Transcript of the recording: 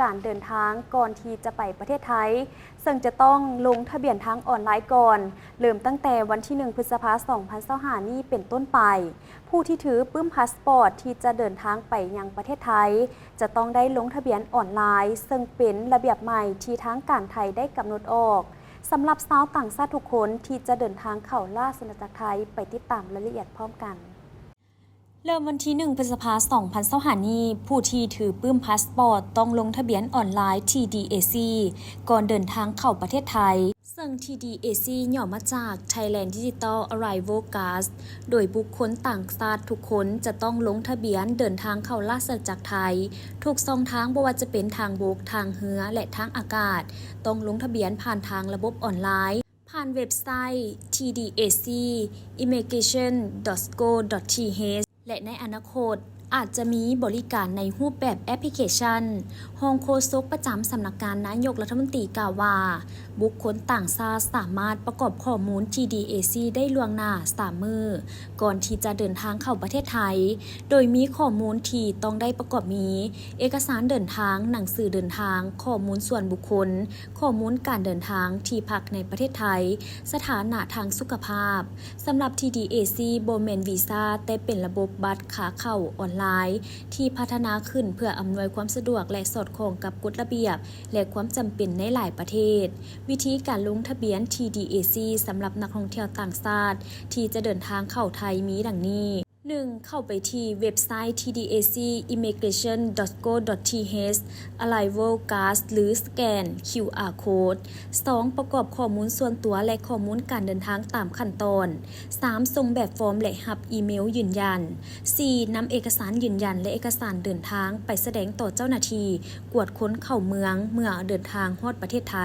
ການເດີນທາງກ່ອນທີ່ຈະໄປປະເທດໄທ, ເຊິ່ງຈະຕ້ອງລົງທະບຽນທາງອອນລາຍກ່ອນ, ເລີ່ມຕັ້ງແຕ່ວັນທີໜຶ່ງ ພຶດສະພາ ສອງພັນຊາວຫ້ານີ້ເປັນຕົ້ນໄປ. ຜູ້ທີ່ຖືປຶ້ມພາສປອດທີ່ຈະເດີນທາງໄປຍັງປະເທດໄທ ຈະຕ້ອງໄດ້ລົງທະບຽນອອນລາຍ, ເຊິ່ງເປັນລະບຽບໃໝ່ທີ່ທາງການໄທໄດ້ກຳນົດອອກ. ສຳລັບຊາວຕ່າງຊາດທຸກຄົນທີ່ຈະເດີນທາງເຂົ້າລາຊະອານາຈັກໄທ, ໄປຕິດຕາມລາຍລະອຽດພ້ອມກັນ. ເລີ່ມວັນທີໜຶ່ງ ພຶດສະພາ ສອງພັນຊາວຫ້ານີ້, ຜູ້ທີ່ຖືປຶ້ມພາສປອດຕ້ອງລົງທະບຽນອອນລາຍ ທີດີເອຊີ ກ່ອນເດີນທາງເຂົ້າປະເທດໄທ, ເຊິ່ງ ທີດີເອຊີ ຫຍໍ້ມາຈາກ Thailand Digital Arrival Card ໂດຍບຸກຄົນຕ່າງຊາດທຸກຄົນຈະຕ້ອງລົງທະບຽນເດີນທາງເຂົ້າລາຊະອານາຈັກໄທ ທຸກຊ່ອງທາງ, ບໍ່ວ່າຈະເປັນທາງບົກ, ທາງເຮືອ ແລະ ທາງອາກາດ, ຕ້ອງລົງທະບຽນຜ່ານທາງລະບົບອອນລາຍ ຜ່ານເວັບໄຊ ທີດີເອຊີ immigration dot co dot th ແລະ ໃນອະນາຄົດອາດຈະມີບໍລິການໃນຮູບແບບແອັບພລິເຄຊັນ. ຮອງໂຄສົກປະຈຳສຳນັກງານນາຍົກລັດຖະມົນຕີກ່າວວ່າ, ບຸກຄົນຕ່າງຊາດສາມາດປະກອບຂໍ້ມູນ ທີດີເອຊີ ໄດ້ລ່ວງໜ້າສາມມື້ ກ່ອນທີ່ຈະເດີນທາງເຂົ້າປະເທດໄທ, ໂດຍມີຂໍ້ມູນທີ່ຕ້ອງໄດ້ປະກອບມີ ເອກະສານເດີນທາງ, ໜັງສືເດີນທາງ, ຂໍ້ມູນສ່ວນບຸກຄົນ, ຂໍ້ມູນການເດີນທາງ, ທີ່ພັກໃນປະເທດໄທ, ສະຖານະທາງສຸຂະພາບ. ສຳລັບ ທີດີເອຊີ ບໍ່ແມ່ນວີຊາ, ແຕ່ເປັນລະບົບບັດຂາເຂົ້າອອນລາຍ ທີ່ພັດທະນາຂຶ້ນເພື່ອອຳນວຍຄວາມສະດວກ ແລະ ສອດຄ່ອງກັບກົດລະບຽບ ແລະ ຄວາມຈຳເປັນໃນຫຼາຍປະເທດ. ວິທີການລົງທະບຽນ ທີດີເອຊີ ສຳລັບນັກທ່ອງທ່ຽວຕ່າງຊາດທີ່ຈະເດີນທາງເຂົ້າໄທມີດັ່ງນີ້. ໜຶ່ງ ເຂົ້າໄປທີ່ເວັບໄຊ ທີດີເອຊີ immigration dot co dot th arrival card ຫຼື ສະແກນ ຄິວອາ code. ສອງ ປະກອບຂໍ້ມູນສ່ວນຕົວ ແລະ ຂໍ້ມູນການເດີນທາງຕາມຂັ້ນຕອນ. ສາມ ສົ່ງແບບຟອມ ແລະ ຮັບອີເມວຢືນຢັນ. ສີ່ ນຳເອກະສານຢືນຢັນ ແລະ ເອກະສານເດີນທາງໄປສະແດງຕໍ່ເຈົ້າໜ້າທີ່ກວດຄົນເຂົ້າເມືອງເມື່ອເດີນທາງຮອດປະເທດໄທ.